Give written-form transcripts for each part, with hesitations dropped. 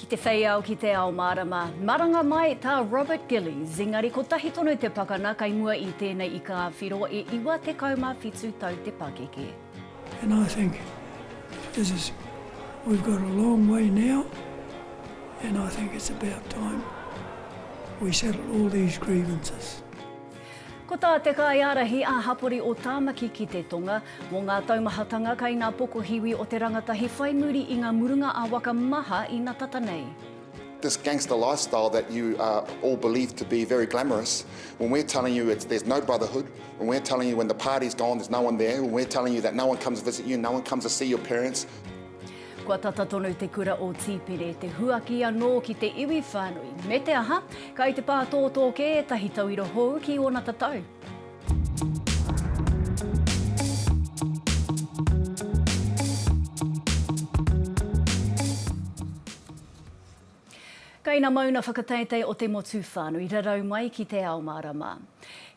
Ki te whei ao, ki te ao mārama. Maranga mai tā Robert Gillies, engari kotahi tonu te pakana kai mua i tēnei ika ā-whiro e 97 tau te pakeke. And I think this is, we've got a long way now and I think it's about time we settle all these grievances. Ko tā te kaiārahi ā-hapori o Tāmaki ki te Tonga, mō ngā taumahatanga kai ngā pokohiwi o te rangatahi whai muri i ngā murunga ā-waka maha ina tata nei. This gangster lifestyle that you are all believe to be very glamorous, when we're telling you it's there's no brotherhood, when we're telling you when the party's gone there's no one there, when we're telling you that no one comes to visit you, no one comes to see your parents, Kua tata tonu te kura o Tīpene te huaki anō ki te iwi whānui, me te aha, kai te pātōtō kē ētahi tauira hou ki ōna tatau. Kai na mauna whakateitei o te motu whānui rarau mai ki te ao mārama.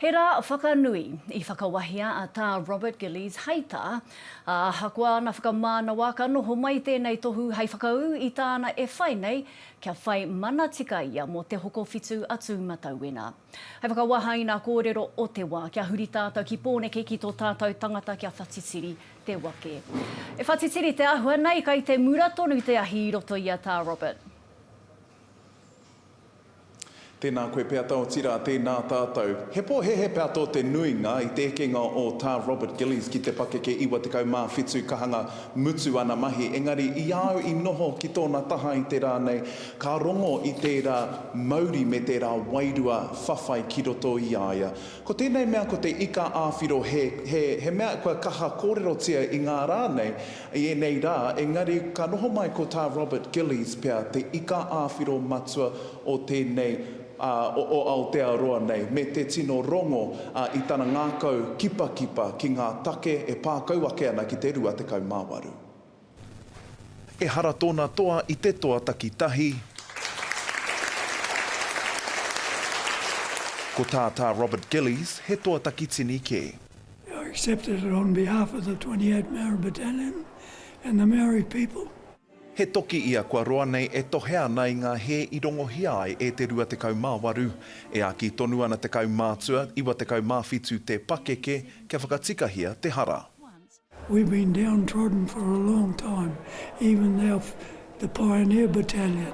He rā whakanui i whakawahia a Tā Robert Gillies hei tā, ā, ahakoa ana whakamānawa ka noho mai tēnei tohu hei whakaū i tāna e whai nei kia whai mana tika ia mō te hokowhitu a Tūmatauena. Hei whakawaha i nā kōrero o te wā kia huri tātou ki Pōneke ki tō tātou tangata kia whatitiri te wake. E whatitiri te ahua nei kai te mura tonu te ahi i roto i a Tā Robert. Tēnā koe Peata otirā tēnā tātou. He pōhēhē pea tō te nuinga i te ekenga o Tā Robert Gillies ki te pakeke 97 ka hanga mutu ana mahi engari i a au i noho ki tōna taha i te rā nei ka rongo i tērā mauri me tērā wairua whawhai ki roto i a ia. Ko tēnei mea ko te ika ā-whiro he, he, he mea kua kaha kōrerotia i ngā rā nei, i ēnei rā, engari ka noho mai ko tā Robert Gillies pea te ika ā-whiro matua o tēnei, ā, o, o Aotearoa nei, me te tino rongo, ā, i tana ngākau kipakipa ki ngā take e pā kau ake ana ki te 28. Ehara tōna toa i te toa takitahi. Ko tā Tā Robert Gillies, he toa takitini kē. I accepted it on behalf of the 28 Maori Battalion and the Maori people. He toki ia kua roa nei e tohe ana i ngā hē i rongohia ai e te 28. E āki tonu ana te kaumātua, 97 te pakeke, kia whakatikahia te hara. We've been downtrodden for a long time, even now the Pioneer Battalion,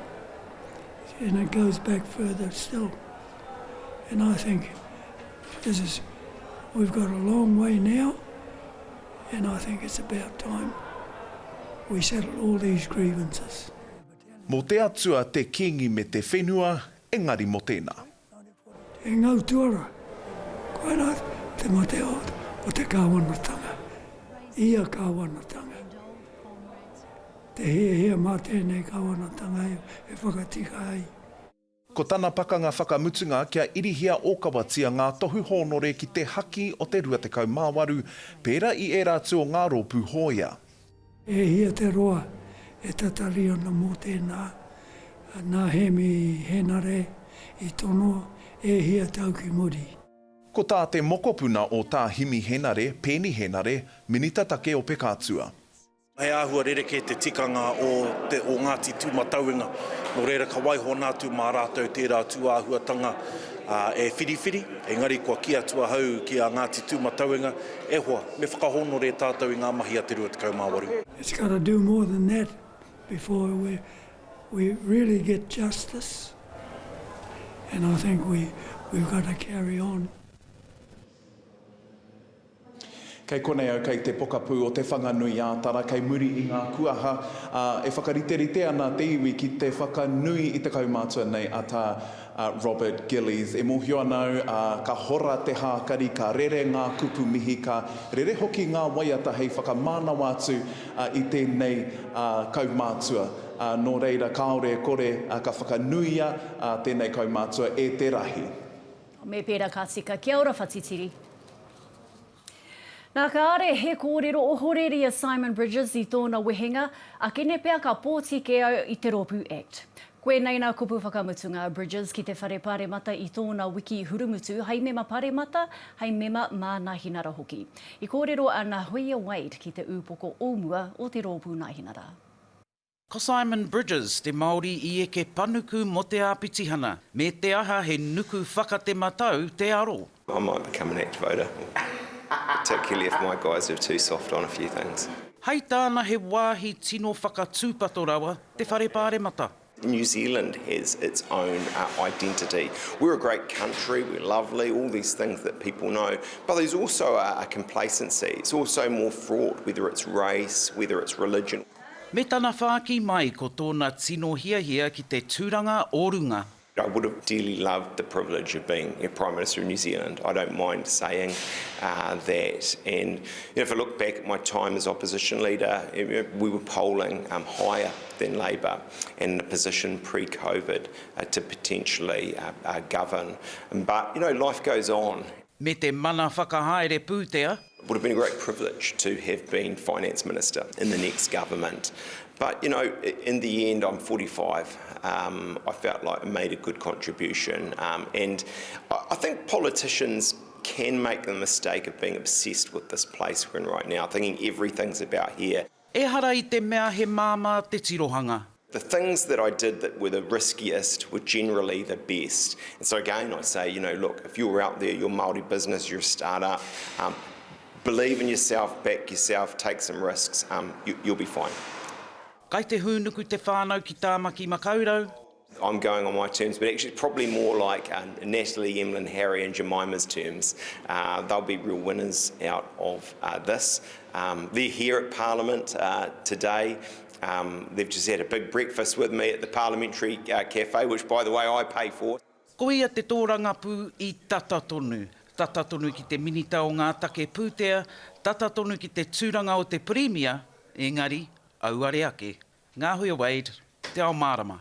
and it goes back further still. And I think this is, we've got a long way now, and I think it's about time we settle all these grievances. Mō te Atua, te Kīngi me te whenua, engari mō tēnā. E ngau tuara, koirā te mate o te kāwanatanga, ia kāwanatanga. Te hiahia mā tēnei kāwanatanga e whakatika ai. Ko tana pakanga whakamutunga kia irihia ōkawatia ngā tohu hōnore ki te haki o te 28, pērā i ērā atu o ngā rōpū hōia. E hia te roa e tatari ana mō tēnā, nā Hēmi Henare i tono e hia tau ki muri. Ko tā te mokopuna o Tā Himi Henare, Peeni Henare, Minita Take Ope Kātua. He āhua rerekē te tikanga o te o Ngāti Tūmatauenga, nō reira ka waiho ana atu mā rātou tērā tūāhuatanga e whiriwhiri, engari kua kī atu ahau ki a Ngāti Tūmatauenga, E hoa, me whakahōnore tātou i ngā mahi a te 28. It's got to do more than that before we we really get justice and I think we we've got to carry on. Kei konei au kei te pokapū o Te Whanganui-ā-Tara, kei muri i ngā kuaha, ā, e whakariterite ana te iwi ki te whakanui i te kaumātua nei a Tā a Robert Gillies. E mōhio ana au, ā, ka hora te hākari, ka rere ngā kupu mihi, ka rere hoki ngā waiata hei whakamānawa atu i tēnei kaumātua. Nō reira, kāore e kore, ka whakanuia tēnei kaumātua e te rahi. Me pērā ka tika. Kia ora Whatitiri. Nā, kāre he kōrero ohorere a Simon Bridges i tōna wehenga, akene pea ka pōti kē au i te rōpū act. Koinei nā kupu whakamutunga a Bridges ki te Whare Paremata i tōna wiki hurumutu hei mema paremata, hei mema mā Nahinara hoki. I kōrero a Nahuia Wade ki te ūpoko o mua o te rōpū Nahinara. Ko Simon Bridges te Māori i eke panuku mō te āpitihana, me te aha he nuku whakatematau te aro. I might become an Act voter, particularly if my guys are too soft on a few things. Hei tāna he wāhi tino whakatūpato rawa te Whare Pāremata. New Zealand has its own identity. We're a great country, we're lovely, all these things that people know, but there's also a, a complacency. It's also more fraught, whether it's race, whether it's religion. Me tana whāki mai ko tōna tino hiahia ki te tūranga o runga. I would have dearly loved the privilege of being Prime Minister of New Zealand. I don't mind saying uh, that. And you know, if I look back at my time as opposition leader, we were polling um, higher than Labour and in a position pre-COVID uh, to potentially uh, uh, govern. But, you know, life goes on. Me te mana whakahaere pūtea. It would have been a great privilege to have been finance minister in the next government. But, you know, in the end, I'm 45. Um, I felt like I made a good contribution. Um, and I think politicians can make the mistake of being obsessed with this place we're in right now, thinking everything's about here. Ehara i te mea he māmā te tirohanga. The things that I did that were the riskiest were generally the best. And so again, I say, you know, look, if you're out there, you're Māori business, you're a startup, um, believe in yourself, back yourself, take some risks, um, you, you'll be fine. Kai te hūnuku te whānau ki Tāmaki Makaurau. I'm going on my terms, but actually it's probably more like uh, Natalie, Emlyn, Harry and Jemima's terms. Uh, they'll be real winners out of uh, this. Um, they're here at Parliament uh, today. Um, they've just had a big breakfast with me at the Parliamentary uh, Cafe, which, by the way, I pay for. Ko ia te tōrangapū i tata tonu, tata tonu ki te Minita o ngā Take Pūtea, tata tonu ki te tūranga o te Pirimia, engari, auare ake. Ngāhuia Wade, Te Ao Mārama.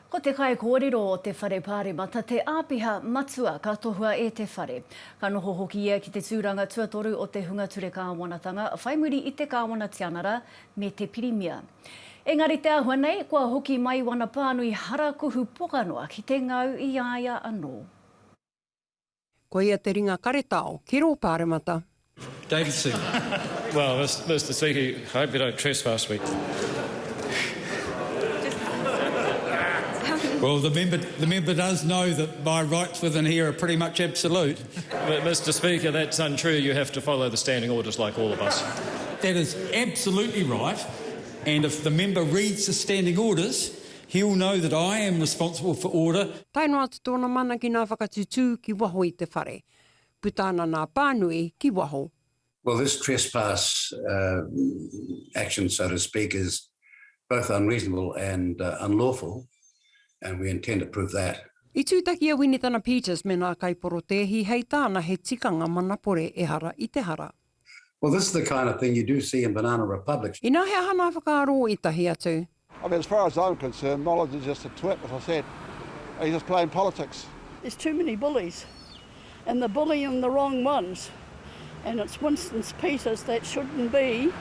Ko te kaikōrero o te Whare Pāremata te āpiha matua ka tohua e te Whare. Ka noho hoki ia ki te tūranga tuatoru o te hunga ture kāwanatanga whai muri i te Kāwana Tianara me te Pirimia. Engari te āhua nei, kua hoki mai wana pānui harakuhu pokanoa ki te ngau i a ia anō. Ko ia te ringa karetao ki rō Pāremata. Davidson. Well, Mister Speaker, I hope you don't trespass me. Well, the member, the member does know that my rights within here are pretty much absolute. But, Mr Speaker, that's untrue. You have to follow the standing orders like all of us. That is absolutely right. And if the member reads the standing orders, He'll know that I am responsible for order. Tae noa atu tōna mana ki ngā whakatutū ki waho i te whare. Puta ana nā pānui ki waho. Well, this trespass action, so to speak, is both unreasonable and unlawful, and we intend to prove that. I tūtaki a Winitana Peters me ngā kaiporotēhi hei tāna he tikanga manapore ehara i te hara. Well, this is the kind of thing you do see in banana republics. Inā he aha ngā whakaaro o ētahi atu? I mean, as far as I'm concerned, Knowledge is just a twit, as I said. He's just playing politics. There's too many bullies, and they're bullying the wrong ones. And it's Winston Peters that shouldn't be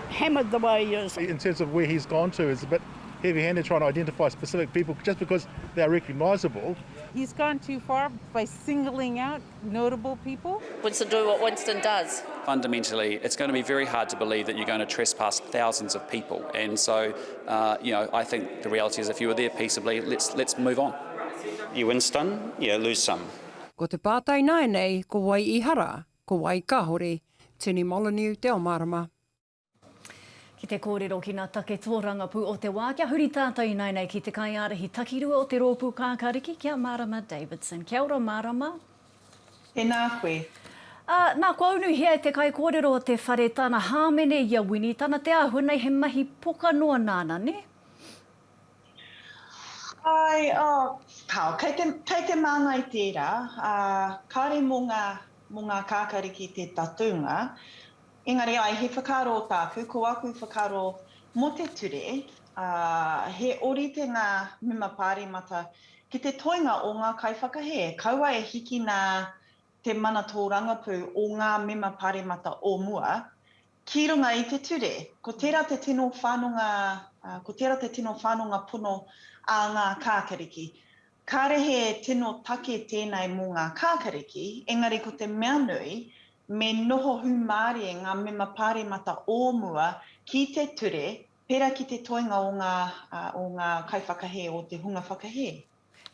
hammered the way he is. In terms of where he's gone to, it's a bit heavy-handed trying to identify specific people just because they're recognisable. He's gone too far by singling out notable people. Winston do what Winston does. Fundamentally, it's going to be very hard to believe that you're going to trespass thousands of people. And so, uh, you know, I think the reality is if you were there peaceably, let's, let's move on. You win some, you lose some. Ko te pātai nāianei, ko wai i hara, ko wai kāore? Tini Molyneux, Te Ao Mārama. Ki te kōrero ki ngā take tōrangapū o te wā, kia huri tātou ināianei ki te kaiārahi takirua o te Rōpū Kākāriki, ki a Marama Davidson. Kia ora Marama. Tēnā koe. Ā, nā, kua unuhia e te kaikōrero o te whare tana hāmene i a Wini, tana te āhua nei he mahi poka noa nāna, nē? Āe, oh, kāo, kei te, kei te māngai tērā, ā, kāore mō ngā, mō ngā kākariki te tatūnga, Engari āe, he whakaaro tāku, ko aku whakaaro mō te ture, ā, he ōrite ngā mema pāremata ki te toenga o ngā kaiwhakahē, kaua e hikina te mana tōrangapū o ngā mema pāremata o mua ki runga i te ture. Ko tērā te tino whanonga, ko tērā te tino whanonga pono a ngā kākariki. Kāre he tino take tēnei mō ngā kākariki, engari ko te mea nui, me noho hūmārie ngā mema pāremata o mua ki te ture, pērā ki te toenga o ngā, o ngā kaiwhakahē, o te hunga whakahē.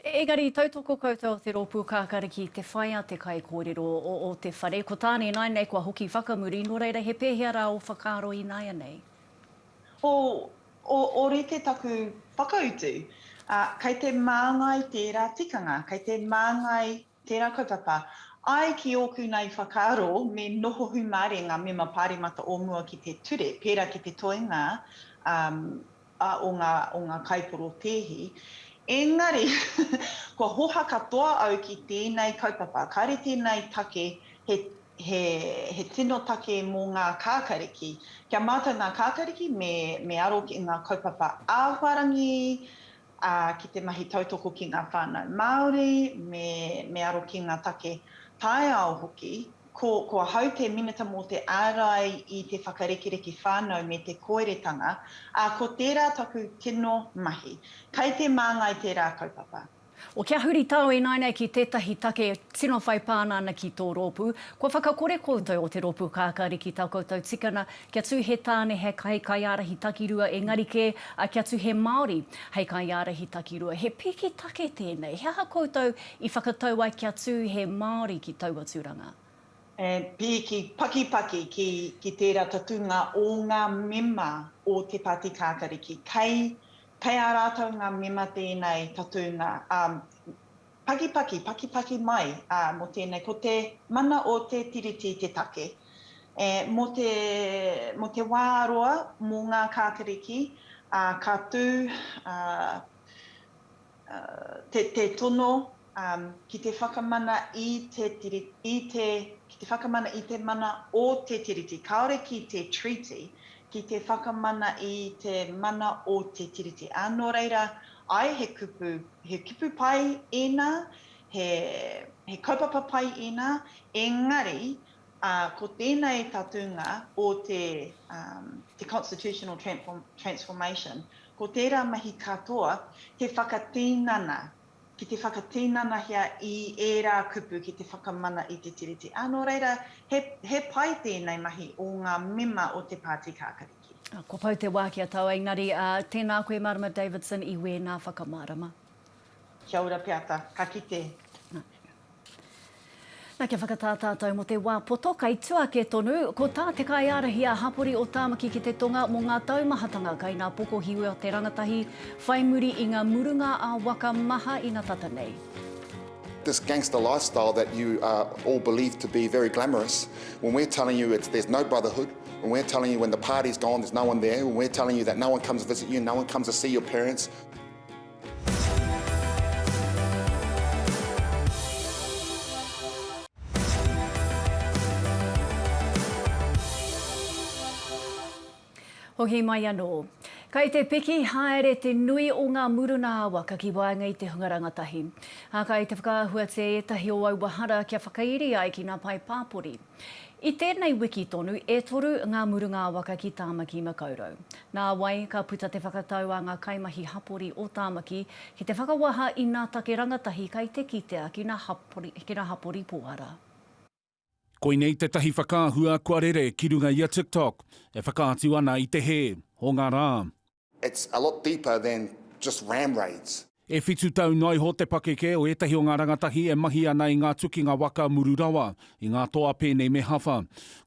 Engari i tautoko koutou o te Rōpū Kākariki i te whai a te kaikōrero o te whare, ko tāna ināianei kua hoki whakamuri, nō reira he pēhea rā ō whakaaro ināianei? O, o, ōrite taku whakautu, ā, kei te māngai tērā tikanga, kei te māngai tērā kaupapa. Ai ki ōku nei whakaaro me noho hūmārie ngā mema pāremata o mua ki te ture, pērā ki te toenga, ā, o ngā, o ngā kaiporotēhi. Engari, kua hoha katoa au ki tēnei kaupapa. Kāre tēnei take he, he, he tino take mō ngā kākariki. Kia mātau ngā kākariki me, me aro ki ngā kaupapa āhuarangi, ā, ki te mahi tautoko ki ngā whānau Māori, me, me aro ki ngā take taiao hoki. Ko, ko ahau te Minita mō te ārai i te whakarekereke whānau me te koeretanga, ā, ko tērā taku tino mahi. Kei te māngai tērā kaupapa. O Kia huri tāu ināianei ki tētahi take tino whai pāna ana ki tō rōpū. Kua whakakore koutou o te Rōpū Kākāriki tā koutou tikana kia tū he tāne he hei kaiārahi takirua engari kē, ā, kia tū he Māori hei kaiārahi takirua. He piki take tēnei. He aha koutou i whakatau ai kia tū he Māori ki taua tūranga? E pīki pakipaki ki, ki tērā tatūnga o ngā mema o Te Pāti Kākariki. Kei, kei a rātou ngā mema tēnei tatūnga, ā, pakipaki, pakipaki mai, ā, mō tēnei. Ko te mana o te Tiriti te take. E, mō te, mō te wā roa, mō ngā kākariki, ā, ka tū, ā, te, te tono ki te whakamana i te, i te, ki te whakamana i te mana o te Tiriti, kāore ki te Treaty, ki te whakamana i te mana o te Tiriti. Ā, nō reira, āe, he kupu, he kupu pai ēnā, he, he kaupapa pai ēnā, engari, ā, ko tēnei tatūnga o te, te constitutional transformation, ko tērā mahi katoa, te whakatinana, ki te whakatinanahia i ērā kupu ki te whakamana i te Tiriti. Ā, nō reira, he, he pai tēnei mahi o ngā mema o te Pāti Kākariki. Kua pau te wā ki a tāua, engari, ā, tēnā koe Marama Davidson i wēnā whakamārama. Kia ora Peata, ka kite. Na, kia whakatā tātou mō te wā poto, kai tua ake tonu, ko tā te kaiārahi ā-hapori o Tāmaki ki te Tonga mō ngā taumahatanga kai nā pokohiwi o te rangatahi whai muri i ngā murunga ā-waka maha ina tata nei. This gangster lifestyle that you uh, all believe to be very glamorous, when we're telling you it's, there's no brotherhood, when we're telling you when the party's gone, there's no one there, when we're telling you that no one comes to visit you, no one comes to see your parents. Hoki mai anō. Kai te piki haere te nui o ngā muruna ā-waka ki waenga i te hunga rangatahi. Ā, kai te whakaahuatia ētahi o aua hara kia whakairi ai ki ngā pae pāpori. I tēnei wiki tonu, e toru ngā murunga ā-waka ki Tāmaki Makaurau. Nāwai, ka puta te whakatau a ngā kaimahi hapori o Tāmaki ki te whakawaha i nā take rangatahi kai te kitea ki nā ki nā hapori pōhara. Koinei tētahi whakaahua kua rere ki runga i a TikTok e whakaatu ana i te hē o ngā rā. It's a lot deeper than just ram raids. E whitu tau noa iho te pakeke o ētahi o ngā rangatahi e mahi ana i ngā tukinga waka muru rawa, i ngā toa pēnei me Hawha.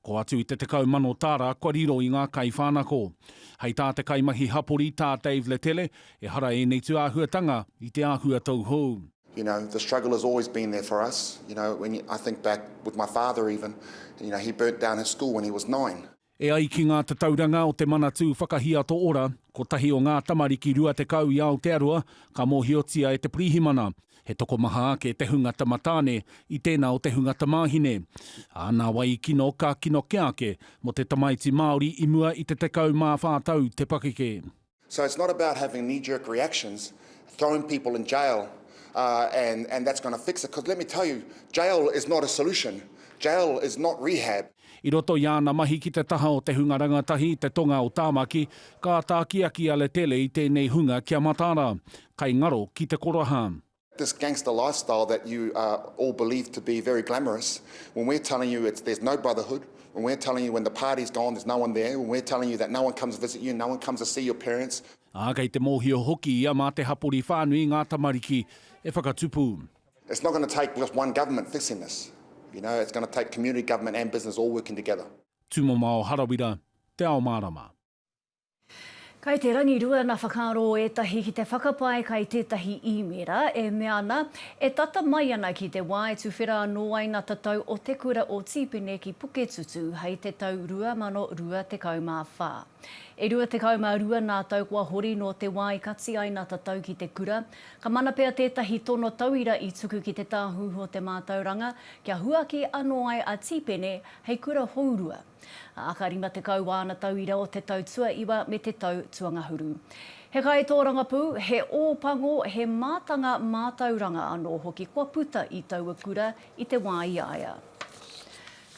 Ko atu i te 10,000 tāra kua riro i ngā kaiwhānako. Hei tā te kaimahi hapori tā Dave Letele, ehara ēnei tūāhuatanga i te āhua tauhou. You know, the struggle has always been there for us. You know, when I think back with my father even, you know, he burnt down his school when he was nine. E ai ki ngā tatauranga o te Manatū Whakahiato Ora, kotahi o ngā tamariki 20 i Aotearoa ka mōhiotia e te pirihimana, he tokomaha ake te hunga tamatāne i tēnā o te hunga tamāhine. Ā, nā wai i kino ka kino kē ake mō te tamaiti Māori i mua i te 14 tau te pakeke. So it's not about having knee-jerk reactions, throwing people in jail, uh, and, and that's going to fix it. Because let me tell you, jail is not a solution. Jail is not rehab. I roto i āna mahi ki te taha o te hunga rangatahi i te tonga o Tāmaki, ka tākiaki a Letele i tēnei hunga kia mataara, kai ngaro ki te koraha. This gangster lifestyle that you uh, all believe to be very glamorous, when we're telling you it's, there's no brotherhood, when we're telling you when the party's gone, there's no one there, when we're telling you that no one comes to visit you, no one comes to see your parents. Ā, kei te mōhio hoki ia mā te hapori whānui ngā tamariki e whakatupu. It's not going to take just one government fixing this. You know, it's going to take community, government and business all working together. Tūmamao Harawira, Te Ao Mārama. Kai te rangirua na whakaaro o ētahi ki te whakapae kai tētahi īmēra e mea ana, e tata mai ana ki te wā e tuwhera anō ai na tatau o Te Kura o Tīpene ki Puketutu hei te tau 2024. E 22 nā tau kua hori nō te wā i kati ai na tatau ki te kura, ka mana pea tētahi tono tauira i tuku ki te Tāhuhu o te Mātauranga kia huaki anō ai a Tīpene hei kura hourua. Ā, ka 50 āna tauira o te tau tuaiwa me te tau tuangahuru. He kaitōrangapū, he ōpango, he mātanga mātauranga anō hoki kua puta i taua kura i te wā i a ia.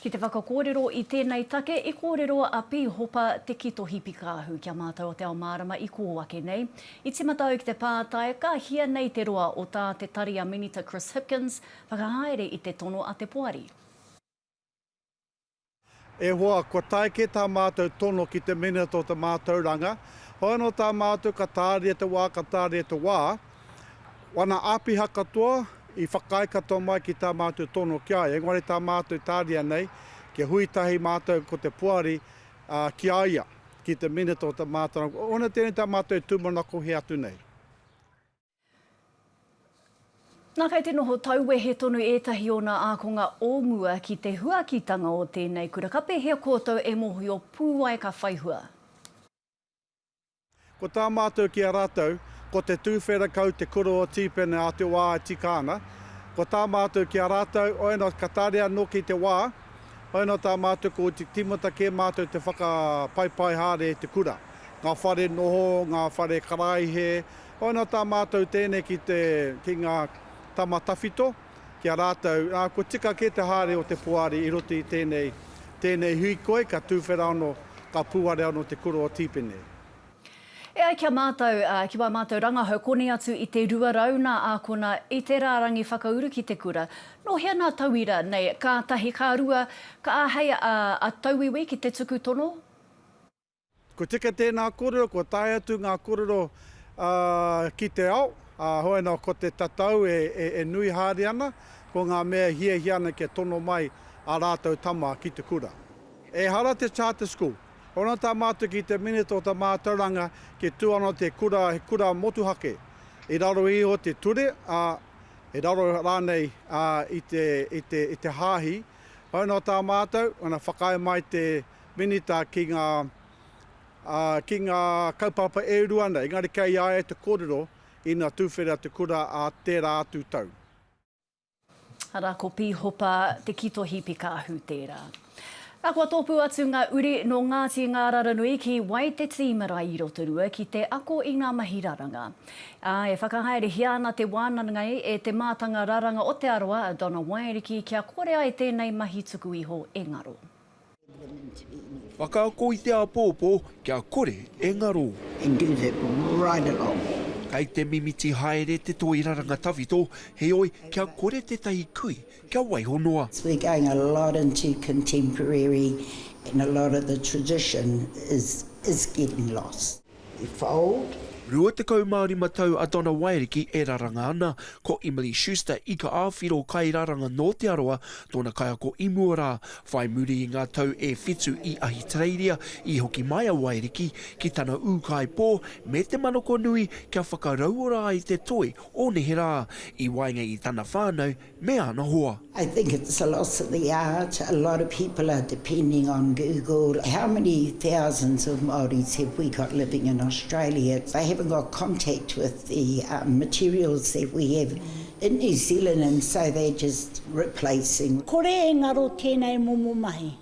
Ki te whakakōrero i tēnei take, i kōrero a Pīhopa Te Kitohi Pikāhu ki a mātou o Te Ao Mārama i kō ake nei. I tīmata au ki te pātai, ka hia nei te roa o tā te tari a Minita Chris Hipkins whakahaere i te tono a te Poari? E hoa, kua tae kē tā mātou tono ki te Minita o te Mātauranga, hoi anō tā mātou ka tāria te wā, ka tāria te wā, wana āpiha katoa i whakaae katoa mai ki tā mātou tono ki a ia, engari tā mātou tāria nei, kia hui tahi mātou ko te Poari ki a ia, ki te Minita o te Mātauranga, ona tēnei tā mātou e tūmanakohia atu nei. Nā, kei te noho tauwehe tonu ētahi o nā ākonga o mua ki te huakitanga o tēnei kura. Ka pēhea koutou e mōhio pū ai ka whai hua? Ko tā mātou ki a rātou, ko te tūwhera kau te kura o Tīpene a te wā e tika ana. Ko tā mātou ki a rātou, oena ka tarea noki te wā, oena tā mātou ko te tīmata kē mātou te whakapaipai haere i te kura. Ngā whare noho, ngā whare karaehe, Hoi nā tā mātou tēnei ki te, ki ngā tama tawhito, ki a rātou, ā, kua tika kē te haere o te poari i roto i tēnei, tēnei hīkoi, ka tūwhera anō, ka pūare anō te kura o Tīpene. E ai ki a mātou, ā, ki wā mātou rangahau, koni atu i te 200 nā ākona i te rārangi whakauru ki te kura. Nō hea nā tauira nei, ka tahi, ka rua, ka āhei a, a tauiwi ki te tuku tono? Kua tika tēnā kōrero, kua tae atu ngā kōrero ki te ao, ā, hoi anō ko te tatau e nui haere ana, ko ngā mea e hiahia ana kia tono mai ā rātou tama ki te kura. Ehara te charter school. Hoi anō tā mātou ki te Minita o te Mātauranga kia tū anō te kura he kura motuhake i raro iho te ture, ā, i raro rānei i te, i te, i te hāhi. Hoi anō tā mātou, ana whakaae mai te Minita ki ngā, ā, ki ngā kaupapa e uru ana, engari kei a ia te kōrero ina tuwhera te kura ā tērā atu tau. Arā, ko Pīhopa Te Kitohi Pikāhu tērā. Nā, kua tōpū atu ngā uri nō Ngāti Ngāraranui ki Waitetī marae i Rotorua ki te ako i ngā mahi raranga. Ā, e whakahaerehia ana te wānanga nei e te mātanga raranga o Te Arawa a Donna Waiariki kia kore ai tēnei mahi tuku iho e ngaro. Whakaako i te āpōpō kia kore e ngaro. And do that right along. Kei te mimiti haere te toi raranga tawhito, heoi kia kore tētahi kui kia waiho noa. We're going a lot into contemporary and a lot of the tradition is is getting lost. You fold. 25 tau a Donna Wairiki e raranga ana, ko Emily Schuster ika-ā-whiro kairaranga nō Te Arawa tōna kaiako i mua rā. Whai muri i ngā tau e whitu i Ahitereiria, i hoki mai a Wairiki ki tana ūkaipō me te manako nui kia whakarauora ai te toi o neherā i waenga i tana whānau me ana hoa. I think it's a loss of the art, a lot of people are depending on Google, how many thousands of Māoris have we got living in Australia, they haven't got contact with the materials that we have in New Zealand and so they're just replacing. Kore e ngaro tēnei momo mahi.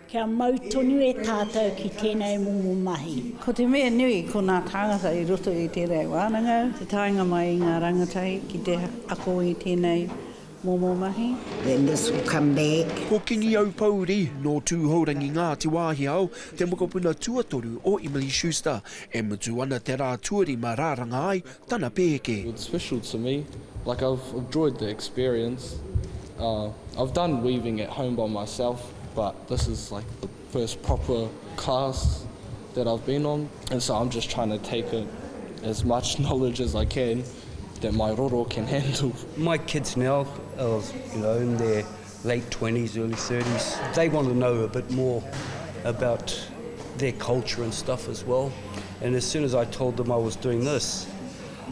Kia mau tonu e tātou ki tēnei momo mahi. Ko te mea nui ko ngā tāngata i roto i tēnei wānanga, te taenga mai i ngā rangatahi ki te ako i tēnei. momo mahi. Then this will come back. Ko Kingi Aupouri, nō Tūhourangi Ngāti Wāhiao, te mokopuna tuatoru o Emily Schuster. E mutu ana te rā tuarima rāranga ai tana pēke. It's special to me, like I've enjoyed the experience, I've done weaving at home by myself but this is like the first proper class that I've been on and so I'm just trying to take it as much knowledge as I can that my roro can handle. My kids now are, you know, in their late 20s, early 30s. They want to know a bit more about their culture and stuff as well. And as soon as I told them I was doing this,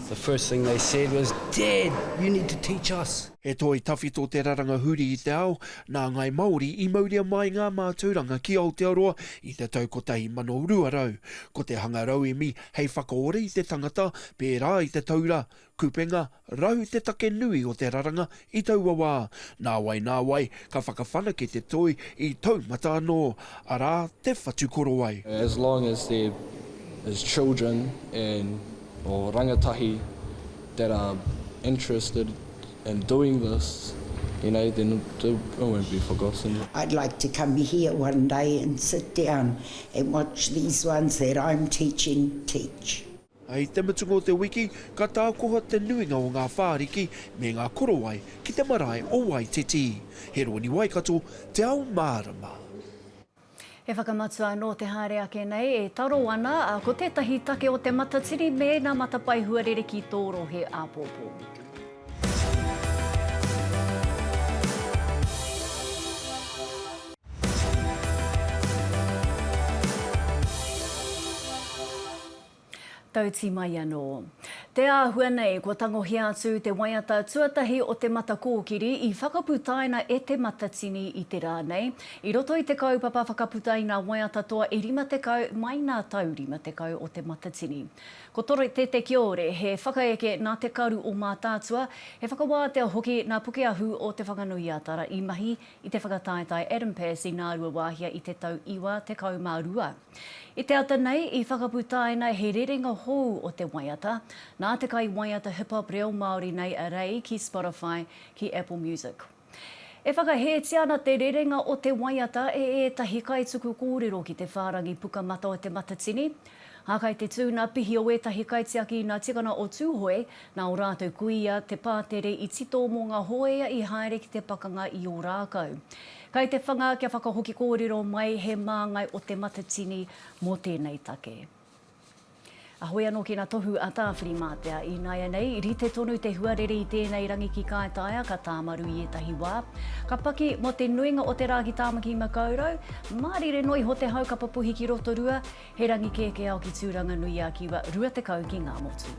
the first thing they said was, Dad, you need to teach us. He toi tawhito te raranga huri i te ao, nā Ngāi Māori i mauria mai ngā mātauranga ki Aotearoa i te tau 1200. Ko te hanga rauemi hei whakaora i te tangata, pērā i te taura, kupenga, rahu te take nui o te raranga i taua wā. Nāwai nāwai, ka whakawhanake te toi i taumata anō, arā, te whatu korowai. As long as there is children and or rangatahi that are interested in doing this, you know, then it won't be forgotten. I'd like to come here one day and sit down and watch these ones that I'm teaching teach. I te mutunga o te wiki, ka tākoha te nuinga o ngā whāriki me ngā korowai ki te marae o Waititi. He Roni Waikato, Te Ao Mārama. He whakamatua anō te haere ake nei e taro ana, ā, ko tētahi take o te matatini mēnā matapae huarere ki tō rohe āpōpō. Tauti mai anō. Te āhua nei, kua tangohia atu te waiata tuatahi o Te Matakōkiri i whakaputaina e Te Matatini i te rā nei, i roto i te kaupapa whakaputa i ngā waiata toa e 50 mai nā tau 50 o Te Matatini. Ko Tore Te Te Kiore, he whakaeke nā Te Karu o Mātaatua, he whakawātea hoki nā Pukeahu o Te Whanganui-a-Tara i mahi i te whakataetae Adam Pass i Ngāruawāhia i te tau 92. I te ata nei, i whakaputaina he rerenga hou o te waiata, nā te kaiwaiata hip-hop reo Māori nei a Rei ki Spotify, ki Apple Music. E whakahētia ana te rerenga o te waiata e ētahi kaituku kōrero ki te whārangi pukamata o Te Matatini. Ā, kai te tū nā pihi o ētahi kaitiaki nā tikanga o Tūhoe, nā ō rātou kuia te pātere i tito mō ngā hōia i haere ki te pakanga i Ōrākau. Kai te whanga kia whakahoki kōrero mai he māngai o Te Matatini mō tēnei take. Ahoi anō ki ngā tohu a Tāwhirimātea. Ināianei, rite tonu te huarere i tēnei rangi ki Kaitaia, ka tāmaru i ētahi wā. Ka paki mō te nuinga o te rā ki Tāmaki Makaurau, mārire noa iho te hau ka papuhi ki Rotorua, He rangi kēkēao ki Tūranganui-a-Kiwa, 20 ki Ngāmotu.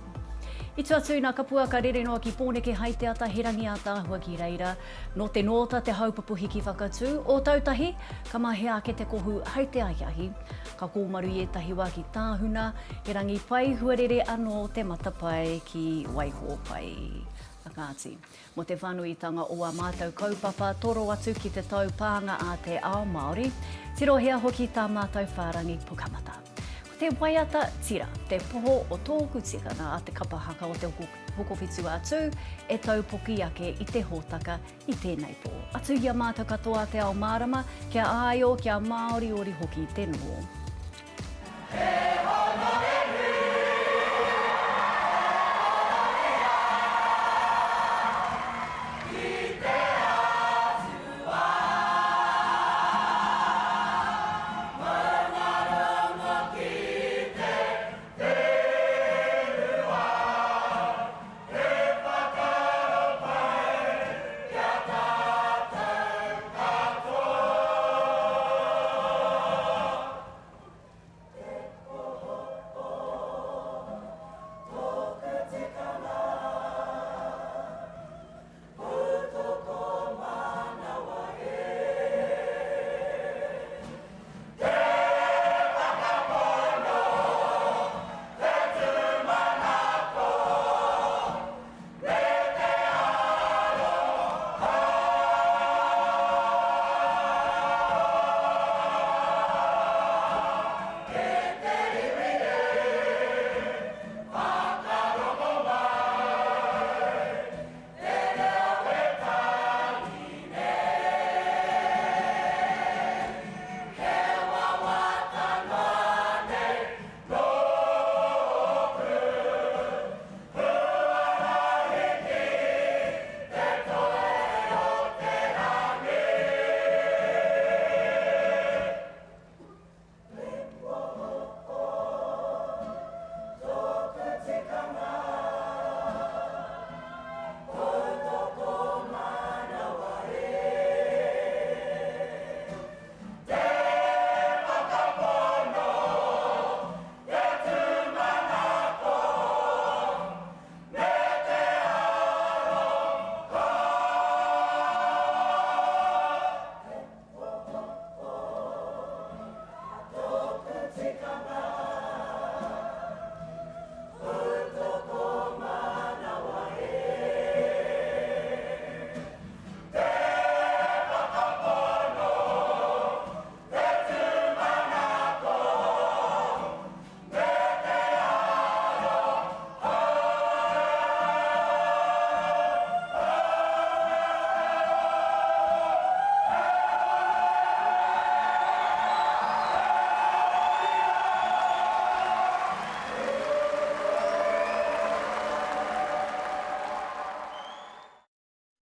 I tua atu i nā kapua ka rere noa ki Pōneke hai te ata, he rangi ātaahua ki reira. Nō te nōta te hau pupuhi ki Whakatū, Ōtautahi, ka mahea ake te kohu hai te ahiahi. Ka kōmaru i ētahi wā ki Tāhuna, he rangi pai huarere anō te matapae ki Waihōpai. A kāti. Mō te whānuitanga o ā mātou kaupapa toro atu ki te taupānga a Te Ao Māori, tirohia hoki tā mātou whārangi Pukamata. Ko te waiata tira, te poho o tōku tikanga a te kapa haka o Te Hokowhitu a Tū e taupoki ake i te hōtaka i tēnei pō. Atu i a mātou katoa a Te Ao Mārama, kia āio, kia māoriori hoki te noho. Te kapa.